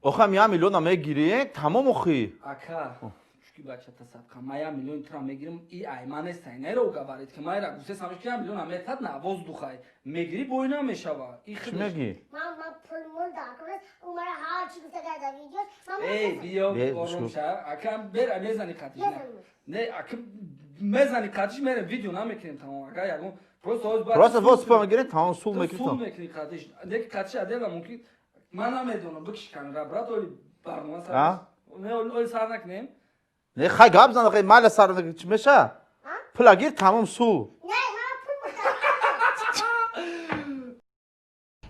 Охам 1 миллиона мегирӣ, тамом охи. Ака, чуки бачата сабқа, ма 1 миллион тура мегирим, и ай ма нестай, неро говорит, ки ма ира гусе самиш ки 1 миллиона метад на воздухай. Мегирӣ бой намешава. И Чӣ мегӣ? Ман пул мул дар умара ҳар чӣ гуфта дар видео. Эй, биё, Бе, ором шуд. ша. Ака, бера мезани қатиш. Мезанам. Не, ака мезани қатиш мерем видео намекунем тамом. Ака ягон просто ҳоз бояд Просто сул вот кунем. спа мегирӣ, тамом сул Ту мекунӣ. сул мекунӣ қатиш. Не ки қатиш адела мумкин. Ман намедонам, бикиш камера, брат, оли барнома сар. А? Не, оли сар накунем. Не, хай гап зан, хай майла сар чӣ меша? Пула гир, тамом сул. Не, ман пул мул дар.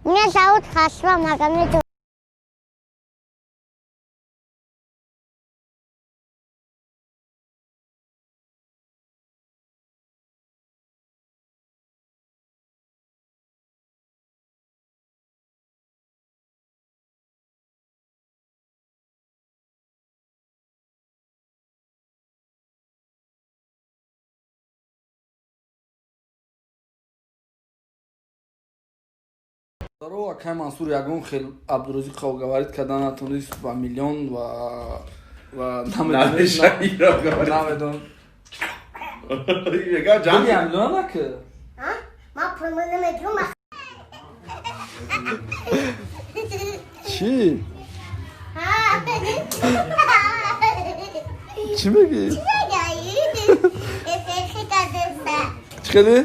Меня зовут Хасва Магомедов. Даро акай Мансур ягон хел Абдурозиқов говорит карда натонист ба миллион ва намедонам. Мега Били миллион наки? Ман пул мул намегирам. Чӣ? Чӣ мегӣ? Чӣ хеле?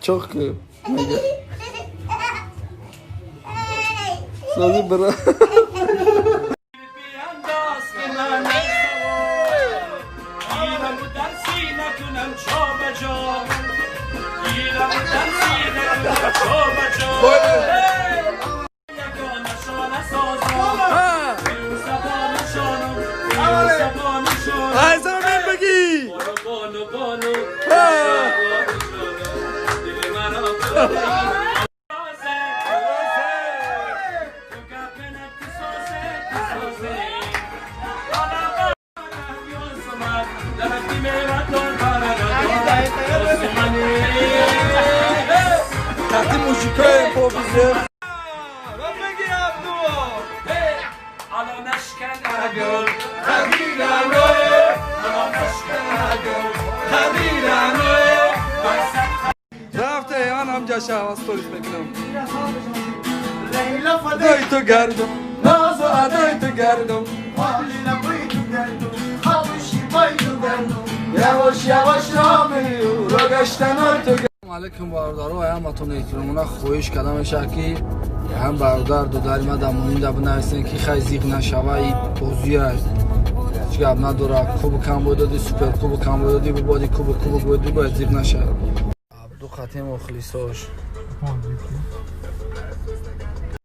Чоқ ки мега. Сази бира. Тахти мужикои побизе. Рафта ман ҳам ҷашам сторис мекунам. Адои ту гардум, нозу адои ту гардум. Явош явош роми ӯро гаштанои ту. Алейкум бародаро, ҳаматон эҳтиромона хоҳиш карда мешавад ки ҳам бародар додари ма дар монинда бинависен ки хай зиқ нашава, и бозӣ аст. Ҳеҷ гап надорад. Кубок кам бододи, супер кубок кам бододи, бубоди кубок кубок бододи, бояд зиқ нашавад. Абду хатим мухлисош.